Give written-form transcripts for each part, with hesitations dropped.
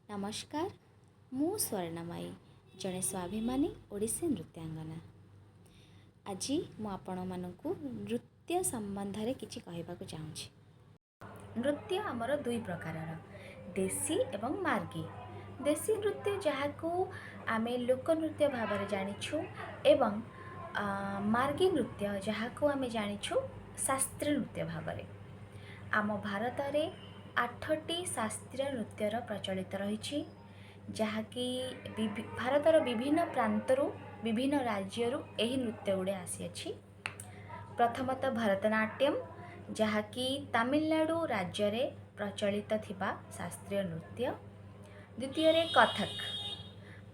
ନମସ୍କାର, ମୁଁ ସ୍ୱର୍ଣ୍ଣମୟୀ, ଜଣେ ସ୍ୱାଭିମାନୀ ଓଡ଼ିଶୀ ନୃତ୍ୟାଙ୍ଗନା। ଆଜି ମୁଁ ଆପଣମାନଙ୍କୁ ନୃତ୍ୟ ସମ୍ବନ୍ଧରେ କିଛି କହିବାକୁ ଚାହୁଁଛି। ନୃତ୍ୟ ଆମର ଦୁଇ ପ୍ରକାରର, ଦେଶୀ ଏବଂ ମାର୍ଗୀ। ଦେଶୀ ନୃତ୍ୟ, ଯାହାକୁ ଆମେ ଲୋକନୃତ୍ୟ ଭାବରେ ଜାଣିଛୁ, ଏବଂ ମାର୍ଗୀ ନୃତ୍ୟ, ଯାହାକୁ ଆମେ ଜାଣିଛୁ ଶାସ୍ତ୍ରୀୟ ନୃତ୍ୟ ଭାବରେ। ଆମ ଭାରତରେ ଆଠଟି ଶାସ୍ତ୍ରୀୟ ନୃତ୍ୟର ପ୍ରଚଳିତ ରହିଛି, ଯାହାକି ଭାରତର ବିଭିନ୍ନ ପ୍ରାନ୍ତରୁ, ବିଭିନ୍ନ ରାଜ୍ୟରୁ ଏହି ନୃତ୍ୟ ଗୁଡ଼ିଏ ଆସିଅଛି। ପ୍ରଥମତଃ ଭରତନାଟ୍ୟମ, ଯାହାକି ତାମିଲନାଡ଼ୁ ରାଜ୍ୟରେ ପ୍ରଚଳିତ ଥିବା ଶାସ୍ତ୍ରୀୟ ନୃତ୍ୟ। ଦ୍ୱିତୀୟରେ କଥକ।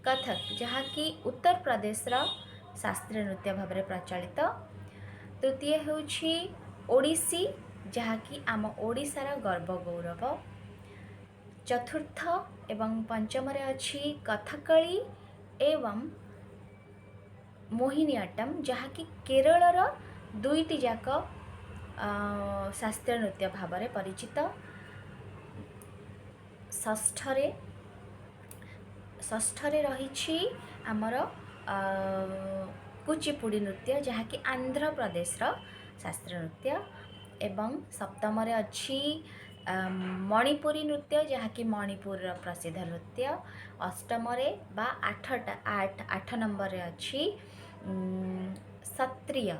କଥକ, ଯାହାକି ଉତ୍ତରପ୍ରଦେଶର ଶାସ୍ତ୍ରୀୟ ନୃତ୍ୟ ଭାବରେ ପ୍ରଚଳିତ। ତୃତୀୟ ହେଉଛି ଓଡ଼ିଶୀ, ଯାହାକି ଆମ ଓଡ଼ିଶାର ଗର୍ବ ଗୌରବ। ଚତୁର୍ଥ ଏବଂ ପଞ୍ଚମରେ ଅଛି କଥକଳି ଏବଂ ମୋହିନୀଆଟ୍ଟମ୍, ଯାହାକି କେରଳର ଦୁଇଟି ଯାକ ଶାସ୍ତ୍ରୀୟ ନୃତ୍ୟ ଭାବରେ ପରିଚିତ। ଷଷ୍ଠରେ ରହିଛି ଆମର କୁଚିପୁଡ଼ି ନୃତ୍ୟ, ଯାହାକି ଆନ୍ଧ୍ରପ୍ରଦେଶର ଶାସ୍ତ୍ରୀୟ ନୃତ୍ୟ ଏବଂ ସପ୍ତମରେ ଅଛି ମଣିପୁରୀ ନୃତ୍ୟ, ଯାହାକି ମଣିପୁରର ପ୍ରସିଦ୍ଧ ନୃତ୍ୟ। ଅଷ୍ଟମରେ ବା ଆଠଟା ଆଠ ନମ୍ବରରେ ଅଛି ସତ୍ରିୟ,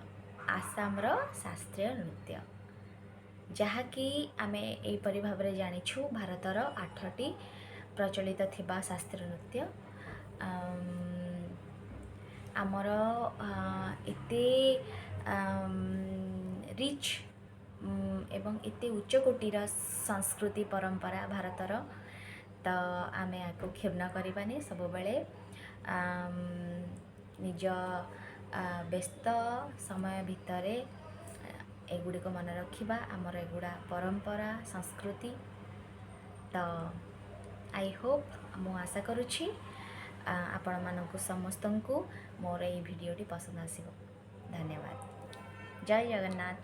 ଆସାମର ଶାସ୍ତ୍ରୀୟ ନୃତ୍ୟ, ଯାହାକି ଆମେ ଏହିପରି ଭାବରେ ଜାଣିଛୁ ଭାରତର ଆଠଟି ପ୍ରଚଳିତ ଥିବା ଶାସ୍ତ୍ରୀୟ ନୃତ୍ୟ। ଆମର ଏତେ ରିଚ୍ ଏବଂ ଏତେ ଉଚ୍ଚକୋଟୀର ସଂସ୍କୃତି ପରମ୍ପରା ଭାରତର, ତ ଆମେ ୟାକୁ କ୍ଷୁଣ୍ଣ କରିବାନି। ସବୁବେଳେ ନିଜ ବ୍ୟସ୍ତ ସମୟ ଭିତରେ ଏଗୁଡ଼ିକ ମନେ ରଖିବା, ଆମର ଏଗୁଡ଼ା ପରମ୍ପରା, ସଂସ୍କୃତି। ତ I Hope, ମୁଁ ଆଶା କରୁଛି ଆପଣମାନଙ୍କୁ ସମସ୍ତଙ୍କୁ ମୋର ଏଇ ଭିଡ଼ିଓଟି ପସନ୍ଦ ଆସିବ। ଧନ୍ୟବାଦ। ଜୟ ଜଗନ୍ନାଥ।